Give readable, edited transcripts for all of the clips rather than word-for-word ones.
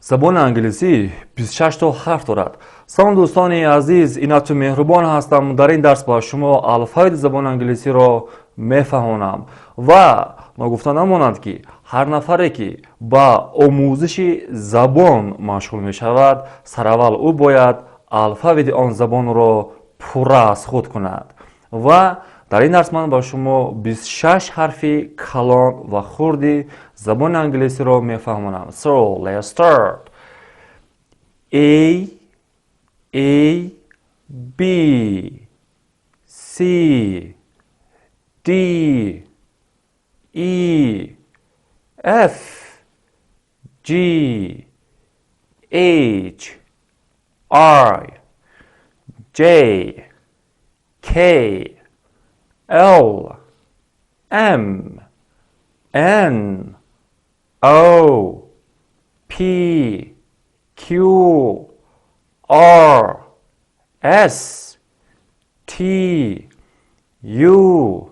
Забони англисӣ 26 то ҳарф дорад. Салом, дӯстони азиз, Инату Меҳрубон ҳастам. Дар ин дарс ба шумо алфавити забони англисиро мефаҳмонам ва ногуфта намонад, ки ҳар нафаре, ки ба омӯзиши забон машғул мешавад, сараввал ӯ бояд алфавити он забонро пурра аз худ кунад. Ва дар ин дарс ман ба шумо 26 ҳарфи калон ва хурди забони англисиро мефаҳмонам. So let's start. A, A, B, C, D, E, F, G, H, I, J, K, L, M, N, O, P, Q, R, S, T, U,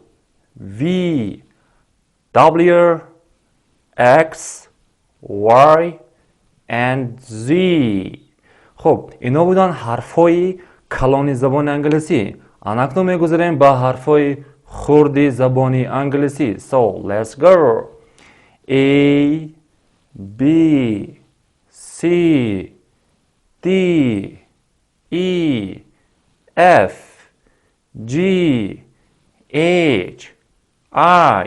V, W, X, Y and Z. Хуб, инҳо буданд ҳарфҳои калони забони англисӣ. Анакнун мегузарем ба ҳарфҳои хурди забони англисӣ. So let's go. A, B, C, D, E, F, G, H, I,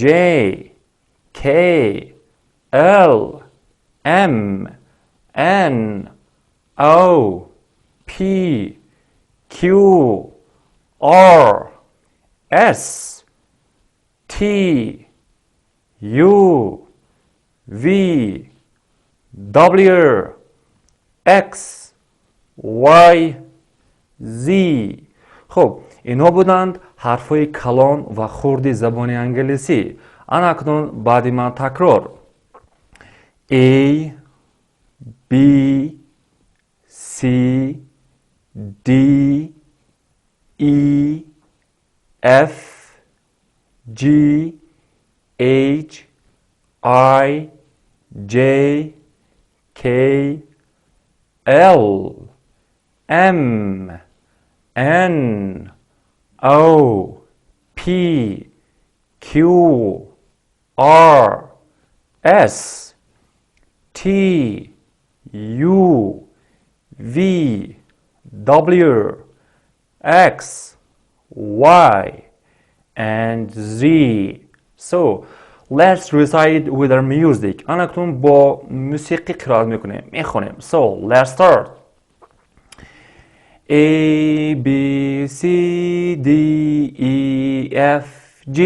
J, K, L, M, N, O, P, Q, R, S, T, U, V, W, X, Y, Z. Хуб, инҳо буданд ҳарфҳои калон ва хурди забони англисӣ. Ана акнун баъди ман такрор: A, B, C, D, E, F, G, H, I, J, K, L, M, N, O, P, Q, R, S, T, U, V, W, X, Y, and Z. So, let's recite with our music. Анакнун бо мусиқӣ қироат мекунем, мехонем. So, let's start. A, B, C, D, E, F, G,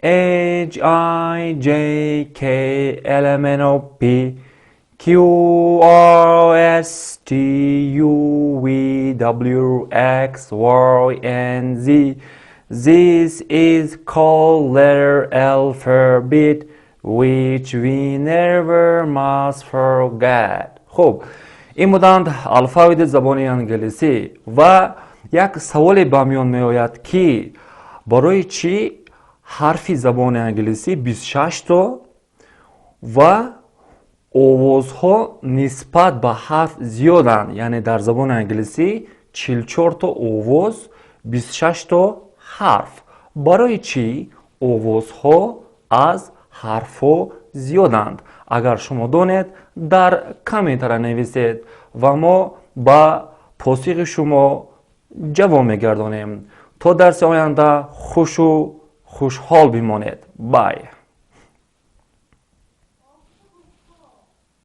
H, I, J, K, L, M, N, O, P, Q, R, S, T, U, V, W, X, Y, and Z. This is called letter alphabet, which we never must forget. Хуб, ин буданд алфавити забони англисӣ. Ва як саволе ба миён меояд, ки барои чӣ ҳарфи забони англисӣ 26 то ва овозҳо нисбат ба ҳарф зиёданд? Яъне дар забони англисӣ 44 то овоз, 26 то ҳарф. Барои чӣ овозҳо аз ҳарфҳо зиёданд? Агар шумо донед, дар комментара нависед ва мо ба посухи шумо ҷавоб мегардонем. То дарси оянда хушу хушҳол бимонед. Bye.